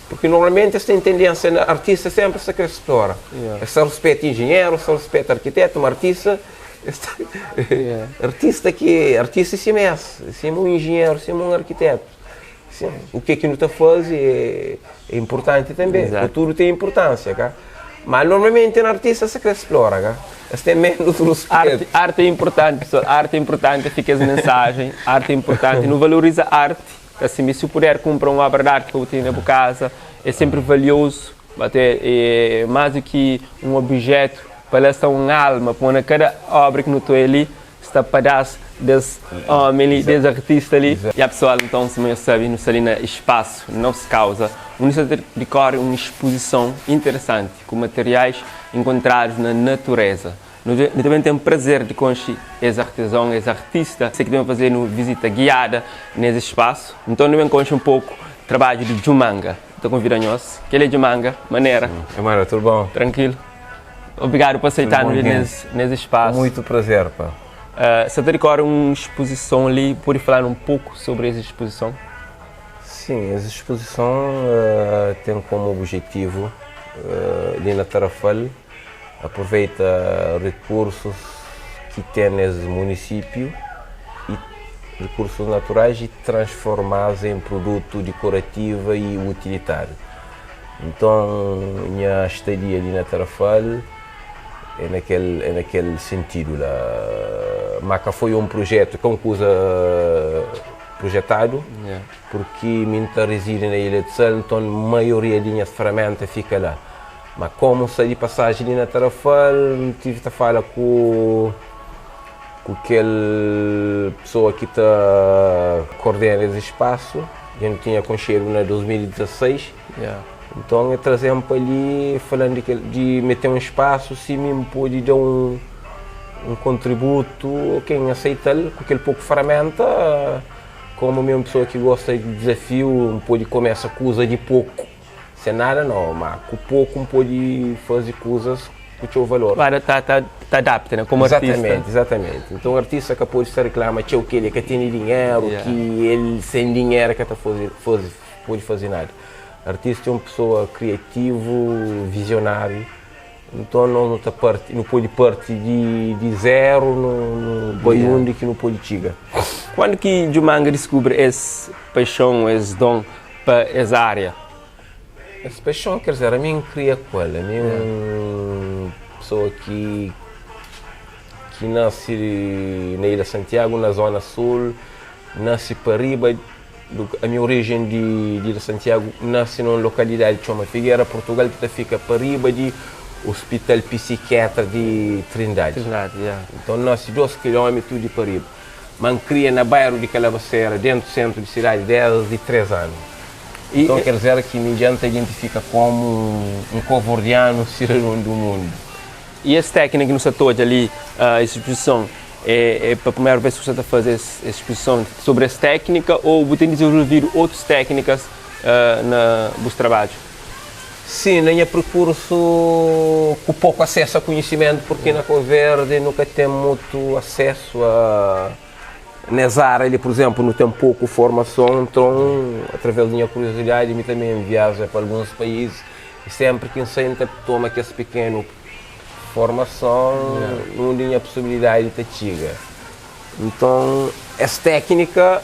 Porque normalmente es ten tendência na artista sempre sa kre explora. Es sa ruspeta engenheiro, sa ruspeta arquiteto, ma artista es ta artista ki artista é sima es, é sima un engenheiro, sima un arquiteto. Sim, o ke ki nu ta faze é é importante tanbe, Exato. tudo ten importância ka. Ma normalmente na artista sa kre explora ka, es ten menos ruspeto. Arte, arte é importante pessoal, arte é importante, fika es mensagem, arte é importante, nu valoriza arte. Ta simi si bu puder kunpra un obra di arti pa bu tene na bu kaza, é senpri valiozu, ate é más di ki un obijetu, pa la sta un alma, pamodi na kada obra ki nu ta oja li sta padás des omi li, des artista li. Ya pesoal, nton sima nhos sabe, nu sta li na Espasu Nos Kauza, undi sta ta dikori un ispuzison interesanti ku materiais inkontradus na natureza. Nu ta ben ten prazer di konxe es artezon, es artista, se ki ta ben faze-nu vizita giada nes spasu. Nton nu ben konxe un poku trabadju di Djumanga. Nu ta konvida nhos. Kel é Djumanga, manera. É manera, tudu bon? Trankilu. Obrigadu pa aseita-nu li nes nes spasu. Ku muitu prazer, pa. Sa ta dikore un spuzison li, pode fla-nu un poku sobri es spuzison? Sin, es spuzison ten komu objetivu li na Tarrafal, Aproveita rikursus ki ten nes munisípiu y rikursus naturais y transforma-s en prudutu dikorativa y utilitáriu. Nton, nha stadia li na Tarrafal é na kel é na kel sentidu la. Ma ka foi un prujetu, ka un kuza prujetadu, purki mi N ta rizidi na Ilha di Sal, nton maioria di nhas feraménta fika la. Ma komu N sta di pasaji li na Tarrafal, N tive ta fala ku ku kel pesoa ki ta kordena es spasu, dja nu tinha konxedu na 2016, nton el traze-m pa li fala-m di kel di mi ten un spasu si mi N pode da un un kontributu, ok N aseita-l ku kel poku feraménta, komu mi é un pesoa ki gosta di dizafiu N pode kumesa kuza di poku. Sen nada no, ma ku poku N pode faze kuzas ku txeu valor. Ba ta ta ta adapta ne komu artista. Exatamente, exatamente. Nton artista ka pode sta riklama txeu ki el ka tene dinheru, Yeah. ki el sen dinheru ka ta faze faze pode faze nada. Artista é un pesoa kriativu, vizionáriu, nton nos nu ta parti nu pode parti di di zeru nu nu bai Yeah. undi ki nu pode txiga. Kuandu ki Djumanga diskubri es paixon, es don pa es ária? Es paixon, ker dizer, ami N kria ku el, ami é un pesoa ki ki nase na Ilha Santiagu, na zona sul, nase pa riba, ami orijen di Ilha Santiagu, nase na un lokalidadi ki txoma Figueira, Portugal, ki ta fika pa riba di Ospital Pisikiatra di Trindadi. Nton, nase 2 kilómetru di pa riba. Ma N kria na bairu di Kalabasera, dentu sentru di sidadi, desdi 3 anu. Nton, ker dizer ki mi dja N ta identifika komu un kovordianu sidadon du mundu. I es téknika ki nu sta ta odja li, es spuzison, é pa primeru bes ki bu sta ta faze es spuzison sobri es téknika ô bu ten dizenvolvidu otus téknikas na bus trabadju? Sim, na nha perkursu ku poku asesu a konhisimentu, purki na Kau Verdi nu ka ten mutu asesu a nes ária li, pur izenplu, nu ten poku formason, nton atraves di nha kuriozidadi mi tanbe N viaja pa alguns país i senpri ki N sai N ta toma kes pikenu formason undi nha posibilidadi ta txiga. Nton es téknika.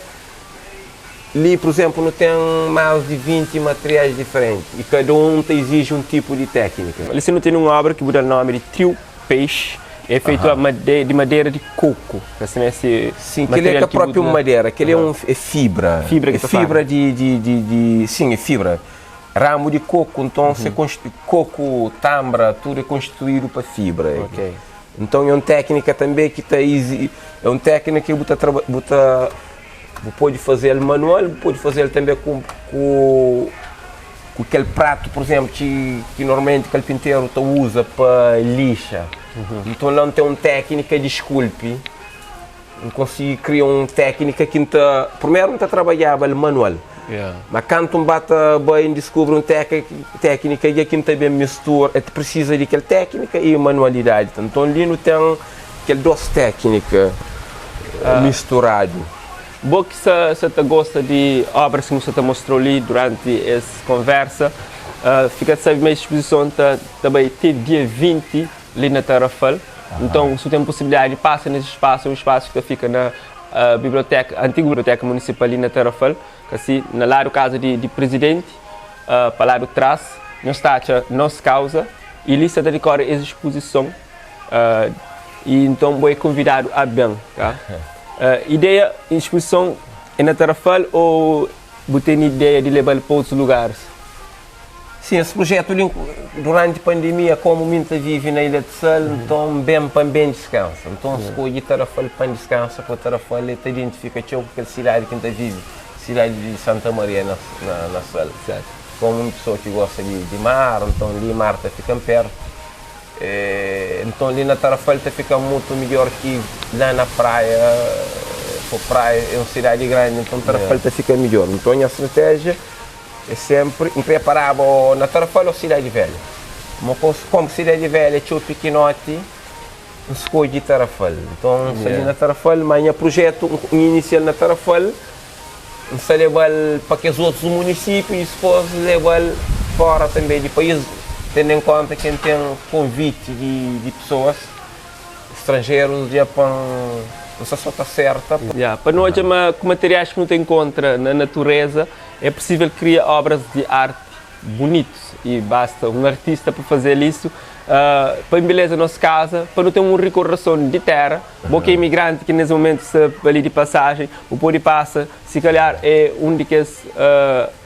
Li, pur izénplu, nu ten más di 20 materiais diferenti i kada un ta iziji un tipu di téknika. Li si nu tene un óbra ki bu da-l nómi di Triu Peixe, é fetu di madera di koku. Sin, kel-li é ka própi un madera, kel-li é un é fibra. Fibra ki ta fala. É fibra di, di, di, di, sin, é fibra. Ramu di koku, nton se konstitui, koku, tanbra, tudu é konstituídu pa fibra. Nton é un téknika tanbe ki ta izi, é un téknika ki bu ta traba, bu ta. Bu pode faze-l manual, bu pode faze-l tanbe ku ku ku kel pratu, pur izénplu, ki ki normalmenti karpinteru ta uza pa lixa. Nton la N ten un téknika di skulpi, N konsigi kria un téknika ki N ta, primeru N ta trabadjaba el manual, ma kantu N ba ta bai N diskubri un téknika dja ki N ta ben mistura, el ta prisiza di kel téknika i manualidadi. Nton li nu ten kel dos téknika misturadu. Bo ki sa sa ta gosta di obras ki nu sa ta mostrau li duranti es konversa, fika ta sabe ma es spozison ta ta bai te dia 20 li na Tarrafal. Nton, si bu ten posibilidadi, pasa nes spasu, é un spasu ki ta fika na biblioteka, antigu biblioteka munisipal li na Tarrafal, kasi na ladu kaza di di prizidenti, pa ladu tras, nhos ta atxa Nos Kauza y li sa ta dikore es spozison. Y nton bo é konvidadu a ben, ka? Ideia inspusison é na Tarrafal ou bu tene ideia di leba-l pa otus lugaris? Sim, es projetu li duranti pandemia komu mi nta vivi na Ilha de Sal, nton N ben pa N ben diskansa. Nton N skodje Tarrafal pa N diskansa, pabia Tarrafal e ta identifika txeu ku kel sidadi ki N ta vivi, sidadi di Santa Maria na na Sal. Komu un pesoa ki gosta di mar, nton li mar ta fika-m pertu. Nton li na Tarrafal ta fika mutu midjor ki la na praia, po praia é un sidadi grandi, nton Tarrafal ta fika midjor. Nton nha stratéjia é senpri N kria paraba ô na Tarrafal ô Sidadi Velha. Ma komu Sidadi Velha é txeu pikinoti, N skodje Tarrafal. Nton N sta li na Tarrafal, ma nha prujetu N inisial na Tarrafal, N sta leba-l pa kes otus munisípiu i dipôs leba-l fóra tanbê di país, tendo en kónta ki N ten konviti di pesoas stranjerus dja pa N sta sô ta serta. Ya, pa nu odja ma ku materiais ki nu ta inkontra na natureza é pusível kria obras di arti bunitus i basta un artista pa faze-l isu pa enbeleza nos kaza, pa nu ten un rikordason di téra. Bo ki é imigranti ki nes momentu sta ali di pasajen, bu pode pasa, si kalhar é un di kes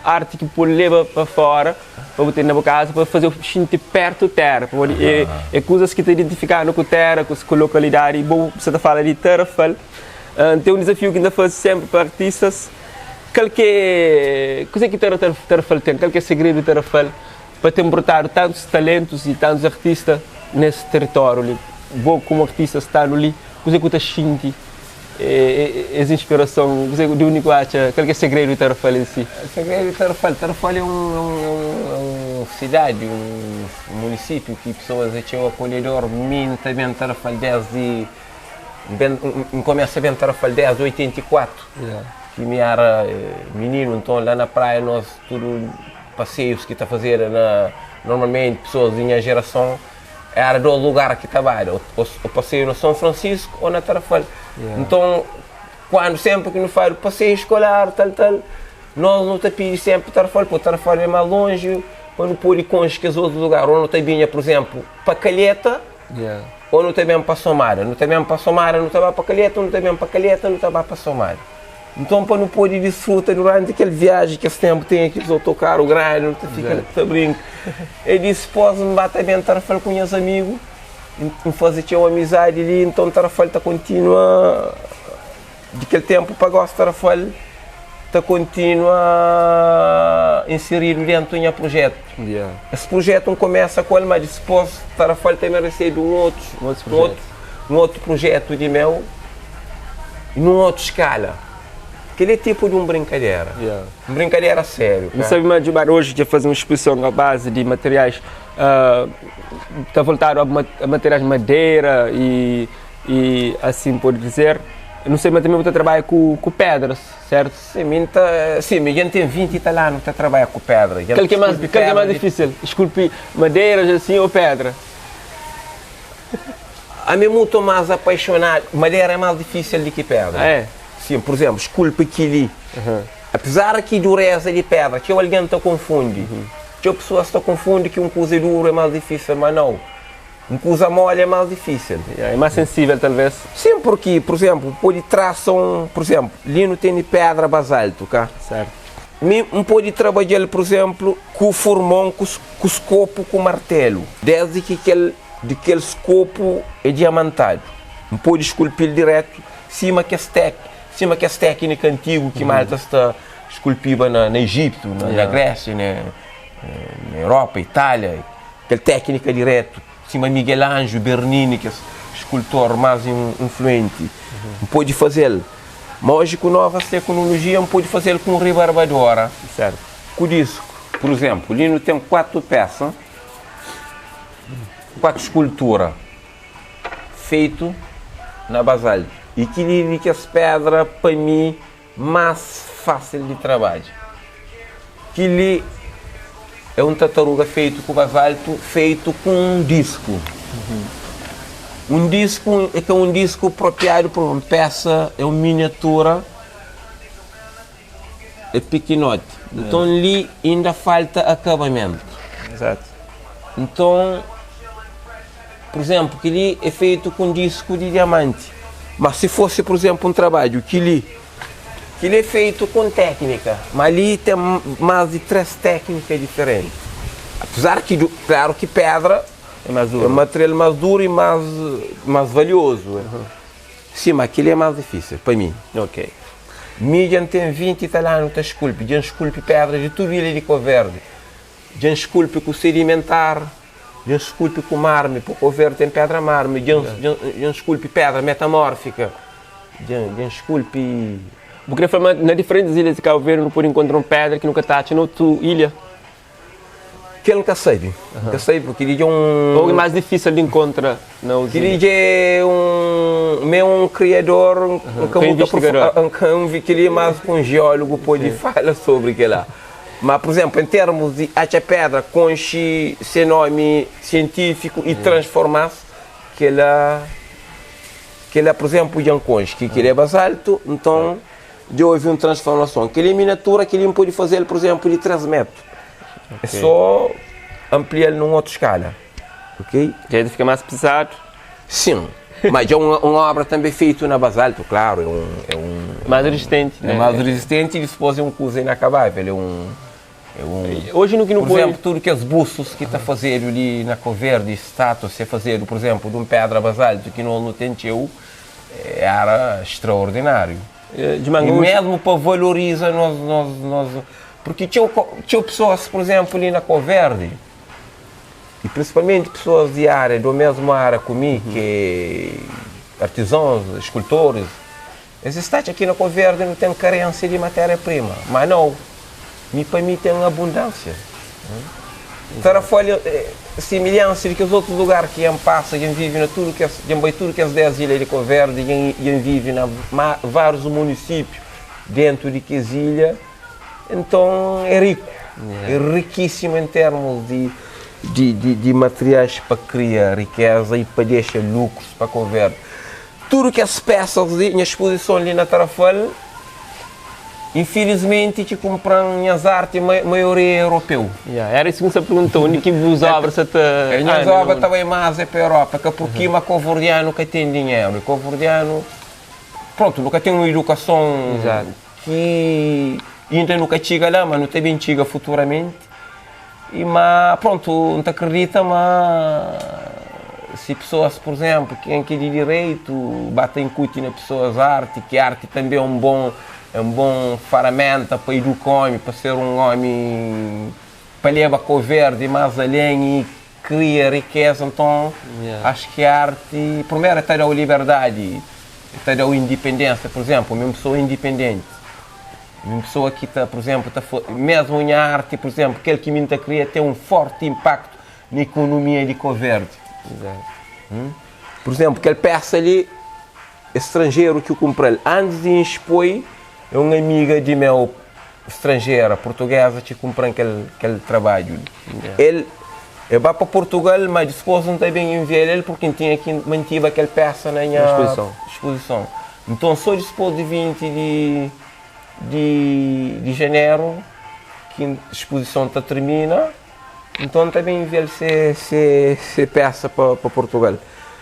arti ki bu pode leba pa fora pa bu ten na bu kaza pa faze-u xinti pertu tera, pamodi é kuzas ki ta identifika-nu ku tera, ku lokalidadi i bo sa ta fala di Tarrafal. Ten un dizafiu ki N ta faze senpri pa artistas, kal ki é, kuze ki Tarrafal ten, kal ki é segredu di Tarrafal pa ten brotadu tantus talentus i tantus artista nes teritóriu li? Bo komu artista stadu li, kuze ku ta xinti es inspirason? Kuze di undi ku atxa? Kal ki é segredu di Tarrafal en si? Segredu di Tarrafal? Tarrafal é un sidadi, un munisípiu ki pesoas é txeu akolhedor. Mi N ta ben Tarrafal desdi, N kumesa ben Tarrafal desdi 84, ki mi era mininu. Nton la na praia nos tudu paseius ki ta fazeda na, normalmenti pesoas di nha jerason, Era dos lugar ki ta bada, o paseiu na Son Fransisku o na Tarrafal. Nton, kuandu senpri ki nu fadu paseiu skolar, tal, tal, nos nu ta pidi senpri Tarrafal, purki Tarrafal é más lonji pa nu pode konxe kes otus lugar. O nu ta binha, pur izenplu, pa Kalheta o nu ta ben pa Somada. Nu ta ben pa Somada, nu ta ba pa Kalheta, o nu ta ben pa Kalheta, nu ta ba pa Somada. Nton, pa nu pode disfruta duranti kel viaji, kes ténpu ten kes otokaru grandi, nu ta fika la ta brinka. E dispôs N ba ta ben Tarrafal ku nhas amigu, N faze txeu amizadi li, nton Tarrafal ta kontinua di kel ténpu pa gósi Tarrafal ta kontinua inseridu déntu nha prujétu. Es prujétu N kumesa ku el, má dispôs Tarrafal tanbê resebe un otu un otu prujétu di meu. Nun otu skala. Kel-li é tipu di un brinkadera. Un brinkadera sériu. Nu sabe ma Djubar oji dja faze un spusison a bazi di materiais ta voltadu a materiais di madera i asin pode dizer. Nu sabe ma tanbe bu ta trabadja ku pedras, sertu? Sin, mi ta, sin, mi dja N ten 20 i tal anu ta trabadja ku pedra. Kal ki é más difisil, skulpi maderas asin o pedra? Ami é mutu más apaixonadu. Madera é más difísil di ki pedra. Ah, é? Sim, pur izénplu, skulpi kel-li. Apezar ki dureza di pedra, txeu algen ta konfundi. Txeu pesoas ta konfundi ki un kuza é duru é más difísil, má nau. Un kuza moli é más difísil. É más sensível, talvês. Sim, purki, pur izénplu, bu pode trasa un. Pur izénplu, li nu tene pedra bazaltu, ka? Sértu. Mi, N pode trabadja-l, pur izénplu, ku furmon, ku skopu, ku martelu, désdi ki kel. Di kel skopu é diamantadu. N pode skulpi-l diretu sima kes tek, sima kes tékinika antigu ki maltas ta skulpiba na na Ejiptu, na na Grésia, na na Europa, Itália, kel tékinika diretu, sima Miguel Anju, Bernini, kes skultor más influenti. N pode faze-l. Ma oji ku novas teknolojia N pode faze-l ku un ribarbadora, ku disku. Pur izénplu, li nu ten 4 pésa. 4 skultura feitu na bazaltu. I kel-li di kes pédra pa mi. más fásil di trabadja. Kel-li é un tartaruga feitu ku bazaltu, feitu ku un disku. Un disku é ka un disku apropriadu pa un pesa, é un miniatura, é pikinoti. Nton li inda falta akabamentu. Nton, pur izénplu, kel-li é feitu ku un disku di diamanti. Má si fosi, pur izénplu, un trabadju kel-li, kel-li é feitu ku un téknika, má li ten más di 3 téknika diferenti. Apezar ki, klaru ki pédra É más é duru. un material más duru i más más valiozu. Sim, má kel-li é más difísil pa mi. Ok. Mi dja N ten 20 i tal anu ta skulpi. Dja N skulpi pédra di tudu ilha di Kau Verdi. Dja N skulpi ku sedimentar, dja N skulpi ku mármi, pa Kau Verdi ten pédra mármi, dja N dja N skulpi pédra metamórfika, dja dja N skulpi. Bu krê fla ma na diferentis ilhas di Kabu Verdi nu pode inkontra un pédra ki nu ka ta atxa na otu ilha? Kel N ka sabe, N ka sabe purki li dja un. Ou é más difísil di inkontra na otus Kel li ilha? dja é un, mi é un kriador, N ka Ka mutu invistigador. N ka kel li é más pa un jeólogu pode fala sobri kel-la. Má, pur izénplu, en termus di atxa pédra, konxe se nómi sientífiku i transforma-s, kel-la, kel-la, pur izénplu, dja N konxe ki kel-li é bazaltu, nton dja ovi un transformason. Kel-li é miniatura, kel-li N pode faze-l, pur izénplu, di 3 métru. É sô anplia-l nun otu skala, ok? Dja el ta fika más pizadu. Sin, ma dja un un obra tanbe feitu na bazaltu, klaru, é un é un Mais rezistenti, é né? mais rezistenti i dispôs é un kuza inakabavel, é un é un Oji nu ki nu Pur poi izénplu, tudu kes bustus ki ta fazedu li na Kau Verdi, státuas, si é fazedu, pur izénplu, di un pédra bazaltu ki nos nu ten txeu, éra straordináriu. Di manga I oji mésmu pa valoriza nos nos nos purki txeu txeu pesoas, pur izénplu, li na Kau Verdi, I prinsipalmenti pesoas di ária, do mesmu ária ku mi, ki é artizons, eskultoris, es sta atxa ki na Kau Verdi nu ten karênsia di matéria-prima. Má nau, mi pa mi ten abundánsia. Tarrafal é similhansa di kes otus lugar ki N pasa, dja N vive na tudu kes, dja N bai tudu kes 10 ilha di Kau Verdi, dja N vive na várius munisípiu dentu di kes ilha. Nton é riku, é rikísimu en termus di di di di materiais pa kria rikéza i pa dexa lukrus pa Kau Verdi. Tudu kes pésas li, nha spozison li na Tarrafal, infilismenti ki kunpra-m nhas arti maioria é europeu. Ya, éra isu ki N sta pergunta, undi ki bus óbra sa ta anda? Nhas na óbra mundu? ta bai más é pa Europa, ka purki ma kauverdianu ka ten dinheru, kauverdianu, prontu, nu ka ten un idukason. Ki inda nu ka txiga la, ma nu ta ben txiga futuramenti. I ma, prontu, N ta kridita ma si pesoas, pur izenplu, ken ki é di direitu ba ta inkuti na pesoas arti, ki arti tanbe é un bon, é un bon faraménta pa iduka ómi, pa ser un ómi, pa leba Kau Verdi más alén i kria rikéza. Nton, acho ki arti, primeru, el ta da-u liberdadi, el ta da-u indipendénsia. Pur izénplu, mi é un pesoa indipendenti, mi é un pesoa ki ta, pur izénplu, ta mésmu nha arti, pur izénplu, kel ki mi N ta kria ten un fórti inpaktu na ikonomia di Kau Verdi. Pur izénplu, kel pésa li, é stranjeru ki kunpra-l. Antis di N spoi, é un amiga di meu stranjera, portuguesa, ki kunpra-m kel, kel trabadju li. El, el ba pa Portugal, ma dispôs N ta ben envia-l el, purki N tinha ki mantiba kel pésa na nha spozison. Nton, sô dispôs di 20 di, di, di janeru ki spozison ta tirmina, nton N ta ben envia-l se, se, se pésa pa, pa Portugal.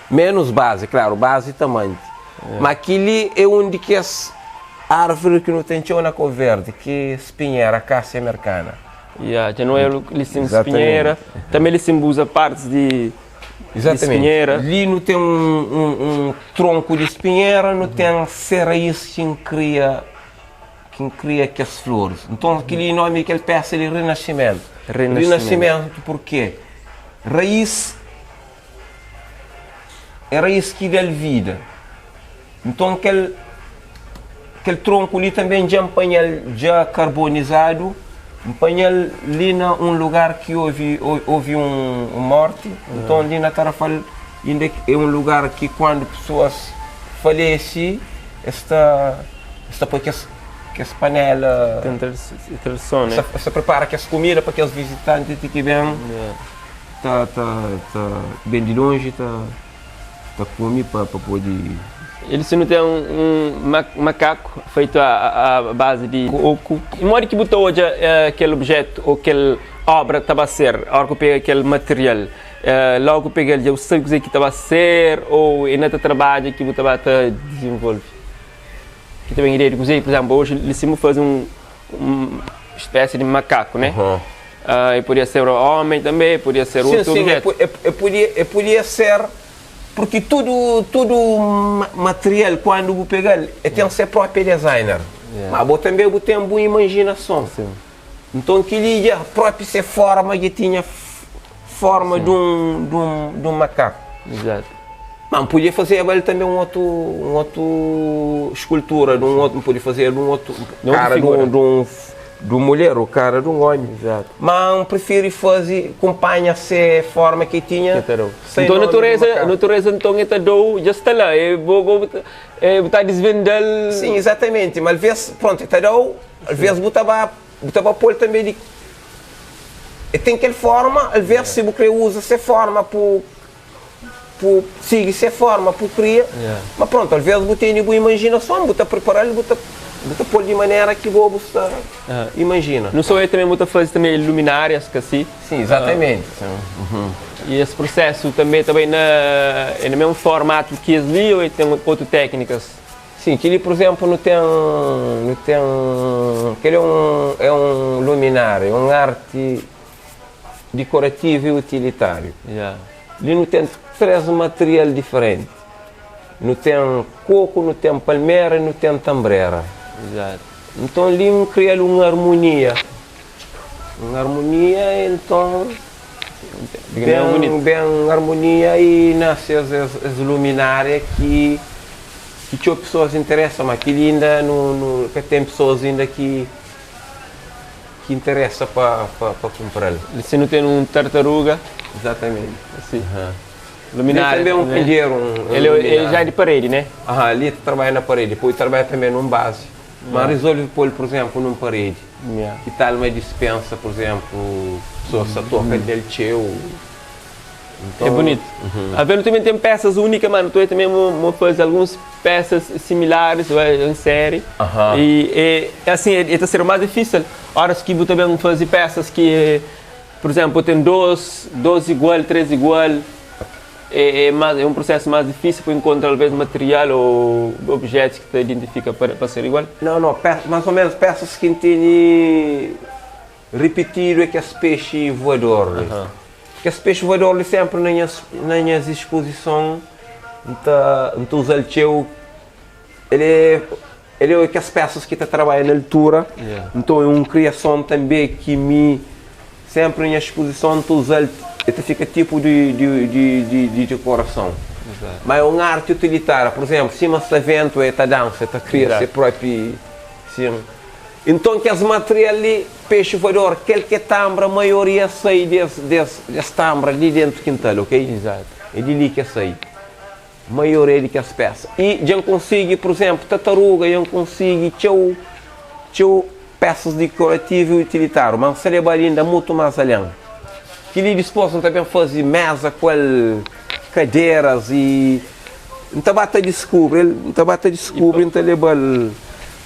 Ménus bazi, klaru, bazi ta manti. Ma kel-li é un di kes árvori ki nu ten txeu na Kau Verdi, ki é spinhera, akásia merkana. Ya, dja nu é li sin spinhera, tanbe li sin bu uza partis di spinhera. Li nu ten un tronku di spinhera, nu ten se rais ki N kria, ki N kria kes floris. Nton, kel-li nomi di kel pesa li Rinasimentu. Rinasimentu purkê? Rais é rais ki da-l vida. Nton, kel kel tronku li tanbe dja N panha-l dja karbonizadu, N panha-l li na un lugar ki ovi ovi un morti. Nton, li na Tarrafal inda é un lugar ki kuandu pesoas falese es ta es ta poi kes. kes panela. Ten tradison, né? Sa prepara kes kumida pa kes vizitanti ti ki ben ta ta ta ben di lonji ta ta kume pa pa pode. El si nu ten un makaku feitu a bazi di oku. I modi ki bu ta odja kel objetu ô kel obra ta ba ser óra ku pega kel material? Logu ku pega-l dja bu sabe kuzê ki ta ba ser ô é na ta trabadja ki bu ta ba ta dizenvolve? Ki ta ben ideia di kuzê? Pur izénplu, oji li si bu faze un spési di makaku, né? E podia ser ómi tanbê, podia ser otu objetu. Sim, sim, e podia ser, porque tudu tudu material kuandu bu pega-l e ten se própi designer, ma bo tanbê bu ten bu imajinason. Nton kel-li dja própi se fórma dja tinha fórma di un di un di un makaku. Ma N podia fazeba el tanbê un otu un otu skultura di un otu, N podia fazeba un otu kara di un di un di un mulher ô kara di un ómi. Ma N prifiri faze kunpanha se fórma ki el tinha sem Nton nómi di makaku. Natureza nton el ta da-u dja sta la, e bo bo bu ta disvenda-l. Sim, izatamenti, ma alvês, prontu, el ta da-u, alvês bu ta ba bu ta ba pô-l tanbê di el ten kel fórma, alvês si bu krê uza se fórma pu pu sigi se forma, pu kria, ma prontu, alvês bu tene bu imajinason, bu ta pripara-l, bu ta bu ta pô-l di manera ki bo bu sta imajina. Nu sô é tanbê bu ta faze tanbê luminárias ka si? Sim, izatamenti. E es prusésu tanbê ta bai na é na mesmu formatu ki es li ô é ten otu téknikas? Sim, kel-li pur izénplu nu ten nu ten kel-li é un é un luminária, é un arti dikorativu i utilitáriu. Li nu ten 3 material diferenti. Nu ten koku, nu ten palmera i nu ten tanbrera. Nton li N kria-l un armonia. Un armonia nton ben ben armonia i nase es es luminária ki ki txeu pesoas interesa ma kel-li inda nu nu ka ten pesoas inda ki Ki interesa pa pa kunpra-l. Si nu ten un tartaruga. Izatamenti. Si. Luminária. Li tanbe un kandjeru, un El el ja é di paredi, ne? Aha, li ta trabadja na paredi. Pode trabadja tanbe nun bazi. Ma rizolve pô-l, pur izenplu, nun paredi. Ki tal ma dispensa, pur izenplu, pesoas sa toka del txeu. É bunitu. Avel também tem peças únicas, mano. Tu também mo, mo faz alguns peças similares em série. E é, é assim, é, é tá ser mais difícil. Horas que bu também fazer peças que, por exemplo, tem dois, dois igual, três igual. É, é, mais, é um processo mais difícil para encontrar talvez material ou objetos que te identifica para, para ser igual. Não, não, pe mais ou menos peças que têm Ripitidu é kes pexi voador li. Kes pexi voador li senpri na nhas na nhas ispozison N ta N ta uza-l txeu. El é el é kes pesas ki ta trabadja na altura, nton é un kriason tanbe ki mi senpri na nha ispozison N ta uza-l, el ta fika tipu di di di di di dikorason. Ma é un arti utilitária, pur izenplu, sima sta ventu el ta dansa, el ta kria se propi sin. Inton kes material li, pexi voador, kel ke tanbra, maioria sai des des des tanbra li dentu kintal, ok? Izatu. É di li ke sai maioria di kes pesa. I dja N konsigi, pur izenplu, tataruga, dja N konsigi txeu txeu pesas dikorativu i utilitáriu, ma N sta leba-l inda mutu más alén. Kel-li dispôs N ta ben faze meza ku el, kaderas i N ta ba ta diskubri el, N ta ba ta diskubri, N ta leba-l.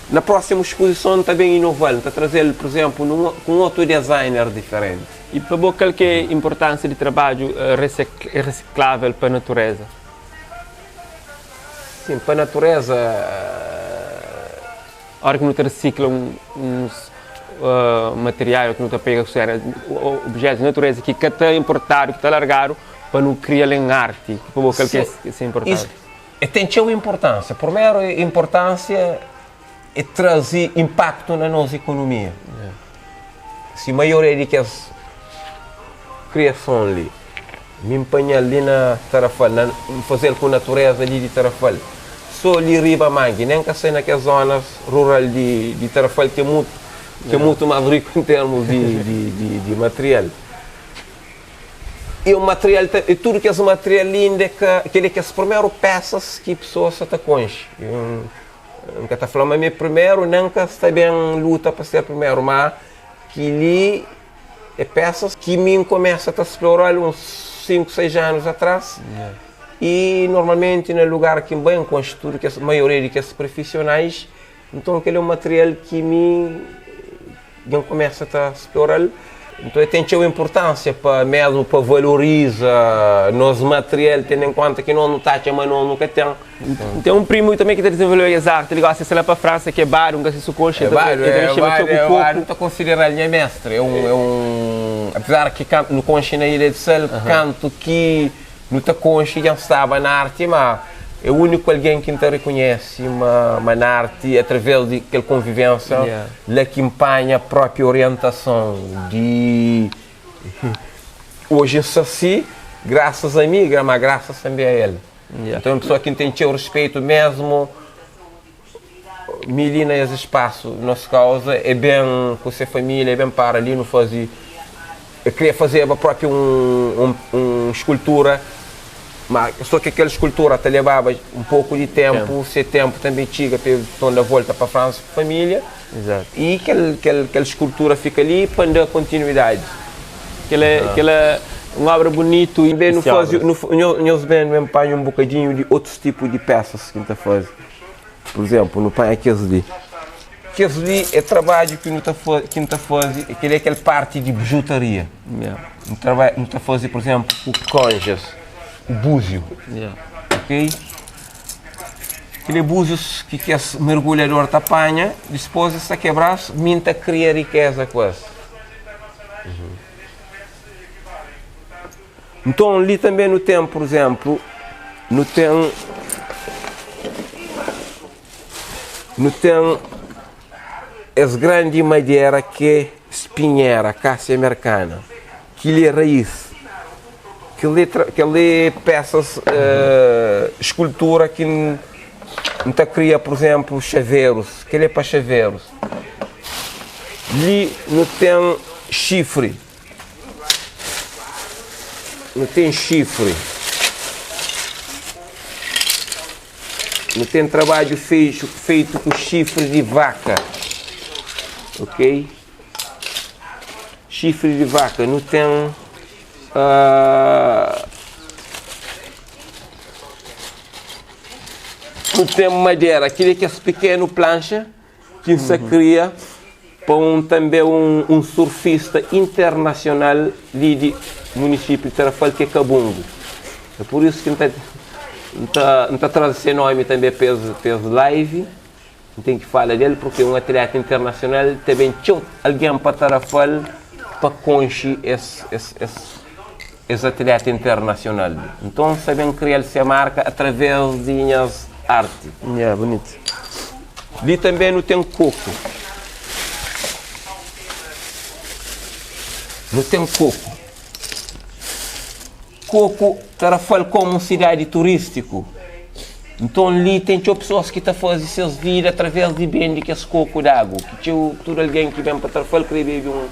Na prósimu spuzison N ta ben inova-l, N ta traze-l, pur izénplu, nun ku un otu designer diferenti. I pa bo kal ki é inportánsia di trabadju resiklável pa naturéza? Sin, pa naturéza. Óra ki nu ta resikla uns material ki nu ta pega objetus di naturéza ki ka ta inportadu, ki ta largadu, pa nu kria-l en arti, pa bo kal ki é se inportánsia? E ten txeu inportánsia. Purmeru inportánsia é traze inpaktu na nos ikonomia. Si maioria di kes kriason li, mi N panha-l li na Tarafal, na N faze-l ku natureza li di Tarafal, so li riba mangi, nen ka sai na kes zonas rural di di Tarafal ki é mutu ki é mutu más riku en termus di di di material. E un material ta, e tudu kes material li inda é ka, kel-li é kes primeru pesas ki pesoas sa ta konxe. E un N ka ta fla ma mi é primeru, nen N ka sta ben luta pa ser primeru, má kel-li é pesas ki mi N kumesa ta splora-l uns 5, 6 anus atrás i normalmenti na lugar ki N bai N konxe tudu kes maioria di kes prifisionais, nton kel-li é un material ki mi Dja N kumesa ta splora-l. Nton el ten txeu inpurtánsia pa mésmu pa valoriza nos material, tendo en konta ki nos nu ta atxa ma nos nu ka ten. N ten un primu tanbe ki ta dizenvolve es arti, el gosta di sai la pa Fransa, ki é Badu, N ka si su konxe, el ta mexeba txeu ku koku. N ta konsidera-l nha mestri, é un, é un, apezar ki kantu nu konxe na Ilha di Sal, kantu ki Nu ta konxe dja N staba na arti ma é úniku algen ki N ta rekonhese ma ma na arti através di kel konvivénsa la ki N panha própi orientason di oji N sta si grasas a mi ma grasas tanbe a el. Nton é un pesoa ki N ten txeu respetu mésmu mi li na es spasu nos kauza é ben ku se família é ben para li nu faze el kria fazeba propi un un skultura ma so ki kel skultura ta lebaba un poku di tenpu se tenpu tanbe txiga pa el torna volta pa Fransa ku família i kel kel kel skultura fika li pa N da kontinuidadi. Kel é kel é un obra bunitu i Tanbe nu faze nu nhos ben ben panha un bokadinhu di otus tipu di pesas ki N ta faze. Pur izénplu, nu panha kes li. Kes li é trabadju ki nu ta ki N ta faze, kel-li é kel párti di bijutaria. N traba N ta faze, pur izénplu, ku konjas, ku búziu, ok? Kel-li é búzius ki kes mergulhador ta panha, dipôs es ta kebra-s, mi N ta kria rikéza ku es. Nton, li tanbê nu ten, pur izénplu, nu ten nu ten es grandi madera ki é spinhera, akásia merkana, ki-li é raís, kel-li kel-li é pésas skultura ki N ta kria, pur izénplu, xaverus, kel-li é pa xaverus. Li nu ten xifri. Nu ten xifri, nu ten trabadju feitu ku xifri di vaka, ok? Xifri di vaka, nu ten nu ten madera, kili é kes pikenu planxa. Ki N sa kria pa un tanbe un surfista internasional li di munisipiu di Tarrafal ki é Kabungu. É pur isu ki N ta N ta N ta traze se nomi tanbe pa es pa es live. N ten ki fala del purki é un atleta internasional, ta ben txeu algen pa Tarrafal pa konxe es es es es atleta internasional li. Nton N sa ben kria-l se marka através di nhas arti. Ya, bunitu. Li tanbê nu ten koku. Nu ten koku. Koku Tarrafal komu un sidadi turístiku. Nton li ten txeu pesoas ki ta faze ses vida através di bende kes koku d'agu. Ki txeu tudu algen ki ben pa Tarrafal krê bebe un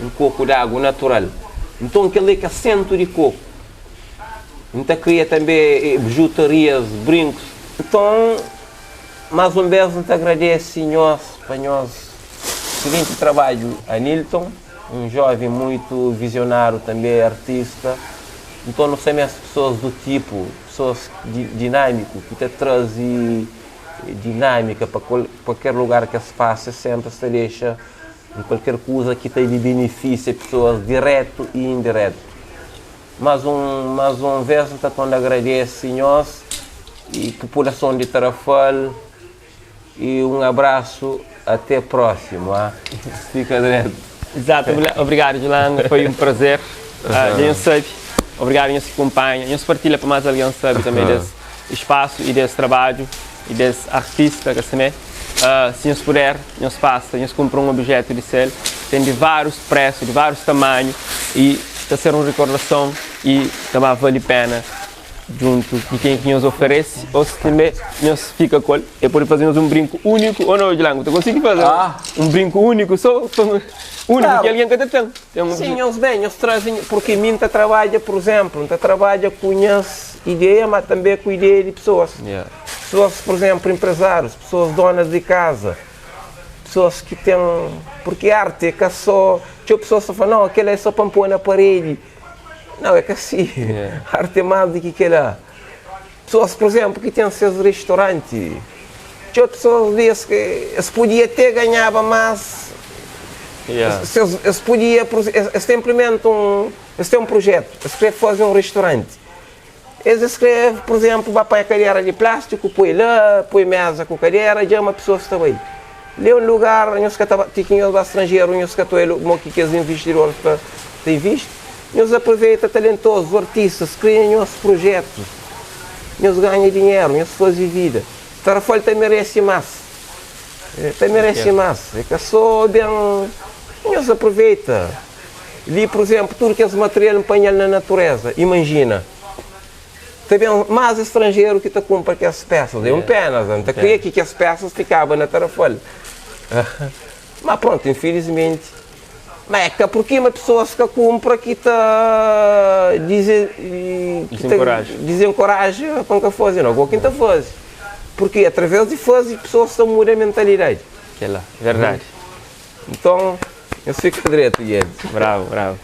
un koku d'agu natural. Nton kel-li é kes sentu di koku. N ta kria tanbê bijutarias, brinkus. Nton. Más un bês N ta agradese nhos pa nhos siginti trabadju. Anilton, un jóven muitu vizionáriu tanbê artista. Nton nu sta meste pesoas du tipu, pesoas dinámiku ki ta traze dinámika pa kualker lugar ki es pasa, es sénpri es ta dexa un kualker kuza ki ta di benefísia pesoas dirétu i indirétu. Más un más un vês N ta torna agradese nhos i populason di Tarrafal i un abrasu até prósimu ah fika dretu. Exato, obrigadu Julanda, foi un prazer. Dja nhos sabe, obrigadu nhos ki kunpanha, nhos partilha pa más algen sabe tanbe des spasu i des trabadju i des artista ka simé. Si nhos puder, nhos pasa, nhos kunpra un objetu di sel, ten di várius presu, di várius tamanhu i ta ser un rikordason i ta ba vali pena djuntu di ken ki nhos oferese ô si tanbe nhos fika ku el, el pode faze nhos un brinku úniku ô nau Djilangu ta konsigi faze un brinku úniku so úniku ki algen ka ta ten. Sin, nhos ben, nhos traze, purki mi N ta trabadja, pur izénplu, N ta trabadja ku nhas ideia, má tanbe ku ideia di pesoas. Pessoas, por exemplo, empresários, pessoas donas de casa, pessoas que têm. Porque arte é que só. Tinha pessoas que falam, não, aquilo é só para pôr na parede. Não, é que assim. Yeah. Arte é mais do que aquilo. Pessoas, por exemplo, que têm seus restaurantes. Tinha pessoas dizem que eles podiam até ganhar mais Yeah. se eles, eles podiam, eles, eles implementam um, eles têm um projeto, eles querem fazer um restaurante. Eles escrevem, por exemplo, vai para a cadeira de plástico, põe lá, põe mesa com cadeira, já uma pessoa está aí. Lê um lugar, nós que tinha lá estrangeiro, nós que estão que os investidores para têm visto, nós aproveita talentosos, artistas, criam nossos projetos, nós ganham dinheiro, nós fazem vida. Tarrafal também merece mais. Também merece mais. É que só bem. Nós aproveita. Ali, por exemplo, tudo que esse material empanha na natureza, imagina. Também mais estrangeiro que te compra que as peças. É um pena, não te queria que as peças ficavam na Tarrafal. Mas pronto, infelizmente. Mas é que porque uma pessoa que compra que está Desencoraja. Desencoraja para que fazer, não, igual quem está faz. Porque através de fazer, pessoas estão mudando a mentalidade. Que é lá, verdade. Então, eu fico direto, Guedes. Bravo, bravo.